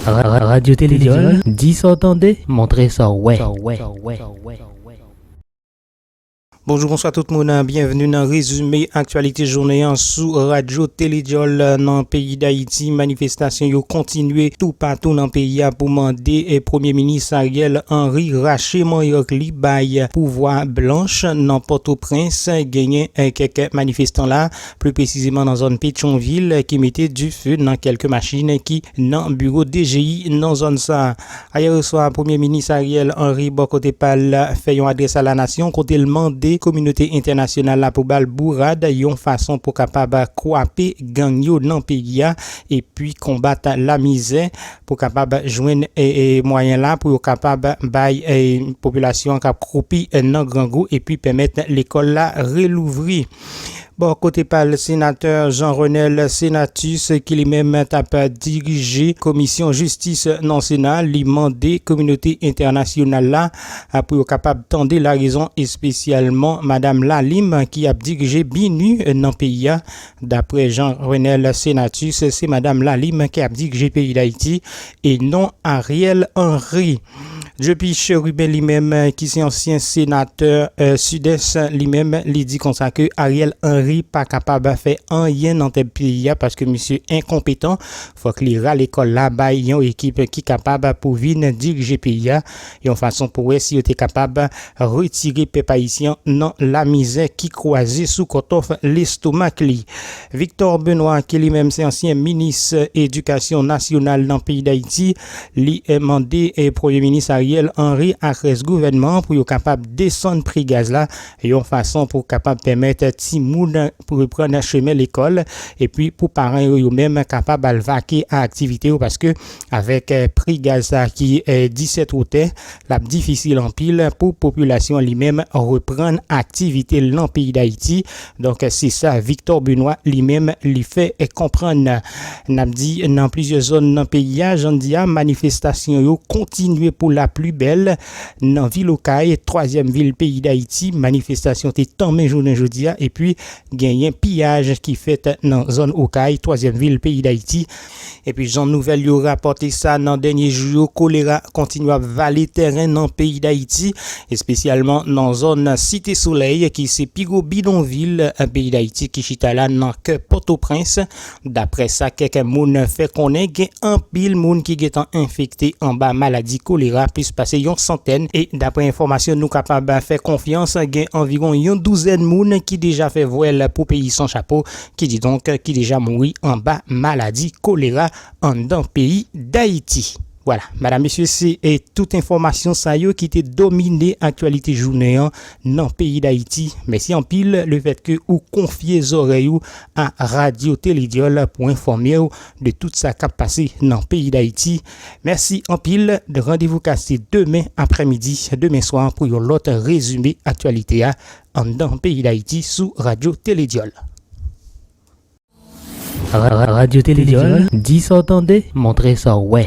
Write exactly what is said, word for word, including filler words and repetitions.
Ra- ra- Radyo Tele Dyòl, di sa w tande, montre sa w wè. Bonjou, bonswa tout moun. Byenveni nan rezime aktyalite jounen an sou Radyo Tele Dyòl. Nan peyi Dayiti, manifestasyon yo kontinye toupatou nan peyi a pou mande, eh, Premye Minis Ariel Henry rache manyòk li bay pouvwa blanch nan Pòtoprens. Genyen, eh, kèk manifestan la, pli presizeman nan zòn Petyonvil, ki mete dife nan kèlke machin ki nan biwo D G I nan zòn sa a. Ayè swa, Premye Minis Ariel Henry, bò kote pa l, fè yon adrès a la nasyon kote l mande kominote entènasyonal la pou ba l bourad yon fason pou kapab kwape gang yo nan peyi a, epi konbat lamizè, pou kapab jwenn, e, e, mwayen la pou yo kapab bay, e, popilasyon an k ap kwopi, e, nan grangou epi pèmèt lekòl la relouvri. Bò kote pa l, senatè Jean Renel Senatus, ki li menm t ap dirije komisyon jistis nan Sena, li mande kominote entènasyonal la, a, pou yo kapab tande larezon, espesyalman Madam Lalim ki ap dirije BINUH nan peyi a. Daprè Jean Renel Senatus, se Madam Lalim ki ap dirije peyi Dayiti e non Ariel Henry. Dupuy Chérubin li menm, ki se ansyen senatè, eh, Sidès, li menm, li di konsa ke Ariel Henry pa kapab fè anyen nan tèt peyi a paske misye enkonpetan. Fòk li rale kò l la bay yon ekip ki kapab pou vin dirije peyi a yon fason pou wè si yo te kapab retire pèp ayisyen nan lamizè ki kwaze sou kòtòf lestomak li. Victor Benoît, ki li menm se ansyen minis edikasyon nasyonal nan peyi Dayiti, li, eh, mande, eh, Premye Minis Ariel Henry ak rès gouvènman an pou yo kapab desann pri gaz la yon fason pou kapab pèmèt timoun pou reprann chemen lekòl, epi pou paran yo, yo menm kapab al vake a aktivite yo, paske avèk, eh, pri gaz sa ki, eh, disèt wotè, l ap difisil anpil pou popilasyon an li menm reprann aktivite l nan peyi Dayiti. Donk, se sa Victor Benoît li menm li fè konprann. N ap di, nan plizyè zòn nan peyi a, jan n di a, manifestasyon yo kontinye pou la pli bèl. Nan vil Okay, twazyèm vil peyi Dayiti, manifestasyon te tanmen jounen jodi a, epi genyen piyaj ki fèt nan zòn Okay, twazyèm vil peyi Dayiti. Epi jan nouvèl yo rapòte sa nan dènye jou yo, kolera kontinye ap vale tèren nan peyi Dayiti, espesyalman nan zòn Site Solèy, ki se pi gwo bidonvil, eh, peyi Dayiti, ki chita la nan kè Pòtoprens. Daprè sa kèk moun fè konnen, gen anpil moun ki gentan enfekte anba maladi kolera, plis pase yon santèn. E daprè enfòmasyon nou kapab fè konfyans, gen anviwon yon douzèn moun ki deja fè vwèl pou peyi san chapo, ki di donk, ki deja mouri anba maladi kolera anndan peyi Dayiti. Vwala, madam, mesye, se, e, tout enfòmasyon sa yo ki te domine aktyalite jounen an nan peyi Dayiti. Mèsi anpil lefètke ou konfye zòrèy ou a Radyo Tele Dyòl pou enfòme w de tout sa k ap pase nan peyi Dayiti. Mèsi anpil. Randevou kase demen aprèmidi, demen swa pou yon lòt rezime aktyalite a anndan peyi Dayiti sou Radyo Tele Dyòl. Ra- ra- Radyo Tele Dyòl, di sa w tande, montre sa w wè.